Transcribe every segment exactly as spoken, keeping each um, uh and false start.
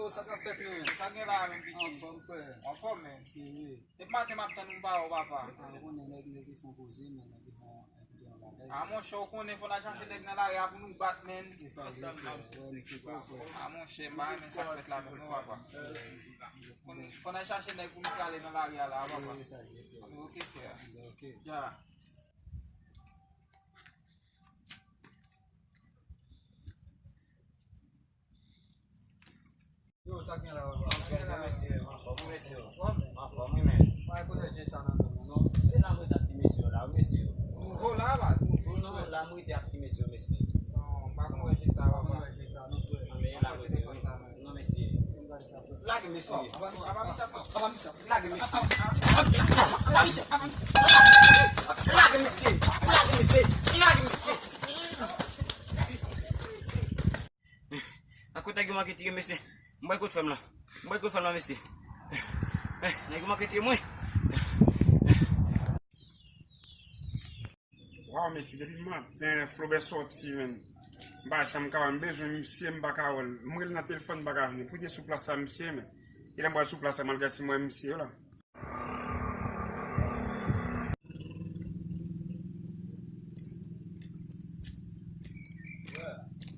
Sa k ap fèt, men? Sa gen la menm, pitit? Anfòm, frè. Anfòm, men. Serye. Depi maten m ap tann ou, m pa wè w, papa. Ah, ou konnen nèg, nèg ki fè yon koze, men nèg ki fè yon, nèg ki fè yon bagay. Ah, monchè, ou konnen, fò n al chache nèg nan lari a pou nou bat, men. Se sa, se sa, frè. Wè, misye fò, frè. Ah, monchè, m pa renmen sa k fèt la menm, non, papa. Fò n al chache nèg pou nou kale nan lari a la, papa. Ok, frè. Ok. Ya. Yo, sa k gen la, papa? Sa k gen la, mesye? Anfòm, mesye. Anfòm, wi, men. Pa kote je sa nan men nou, non. Se la mwen t ap di mesye yo la, wi, mesye. Nouvo la, baz. Nouvo, non, la mwen te ap di mesye yo, mesye. Non, m pa konn wè je sa, papa. M pa konn wè je sa, non, frè. Non, men la mwen te, wi. Non, mesye. Lage mesye. Lage mesye. Lage mesye. Lage mesye. Lage mesye. Lage mesye. Akoz nèg yo manke tiye, mesye. M bay kout fèm la. M bay kout fèm la, mesye. Nèg yo manke tiye mwen. Waw, mesye, depi maten, Flaubert sòti, men. M pa janm ka wè l, m bezwen misye, m pa ka wè l. M rele nan telefòn, m pa ka jwenn li. Pou l te sou plas la, misye, men. E lè m pral sou plas la, m al gade si m wè misye yo la.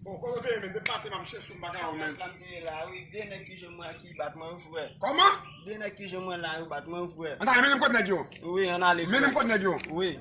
Oh, kote w te ye, men? Depi maten, m ap chèche w, m pa ka wè w, men. Plas la m te ye la, wi. De nèg ki jwenn mwen ki bat mwen, wi, frè. Kòman? De nèg ki jwenn mwen la, yo bat mwen, wi, frè. Ann ale, mennen m kot nèg yo. Wi, ann ale, frè. Mennen m kot nèg yo. Wi.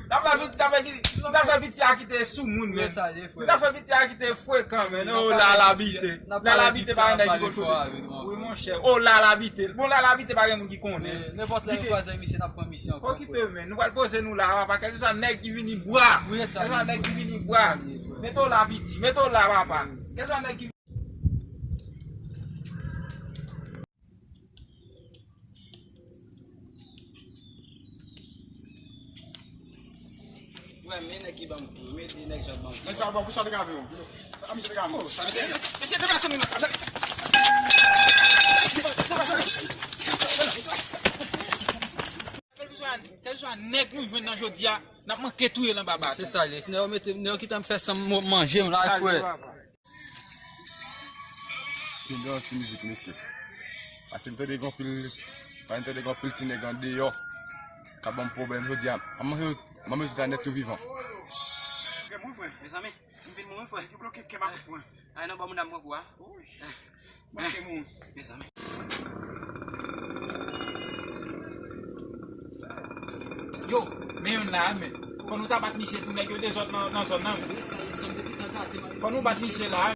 N ap fè piti a kite, n ap fè piti a kite soumoun, men. N ap fè piti a kite frekan, men. Oh, Lala Bite. Lala Bite pa gen nèg ki konn kote. Wi, monchè. Oh, Lala Bite. Bon, Lala Bite pa gen moun ki konnen. Nenpòt lè nou kwaze misye, n ap pran misye ankò, frè. Okipe, men. Nou pral poze nou la, papa. Kèlkeswa nèg ki vini bwa. Kèlkeswa nèg ki vini bwa. Mete w la, piti. Mete w la, papa. Kèlkeswa nèg ki Wè, men nèg ki ban m kou, men di nèg sa ban m kou. Nèg sa ban m kou, sa te ka vin. Sa misye te ka vin. Oh, sa misye, misye deplase nou nan. Sa misye, deplase misye. Kèlkeswa, kèlkeswa nèg nou jwenn nan jodi a, n ap manke touye l anba bak. Se sa l ye. Nèg yo mete, nèg yo kite m fè san m manje m la, frè. Kenbe yon ti mizik, mesye. Paske m tande gen anpil, paske m tande gen anpil ti nèg andeyò k ap ban m pwoblèm jodi a. Mwen menm, mwen menm jodi a nèt tou vivan. Gen moun, frè. Mezanmi, m vin mouri, frè. Yo bloke kè m ak mwen. Ay non, bon, moun dam pran kou a. Wi. Manke moun. Mezanmi. Yo, men youn la, men. Fò nou ta bat misye tou, nèg yo dezòd nan, nan zòn nan, men. Fò nou bat misye la.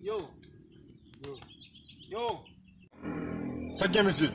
Yo. Yo. Yo. Sa k gen, mesye?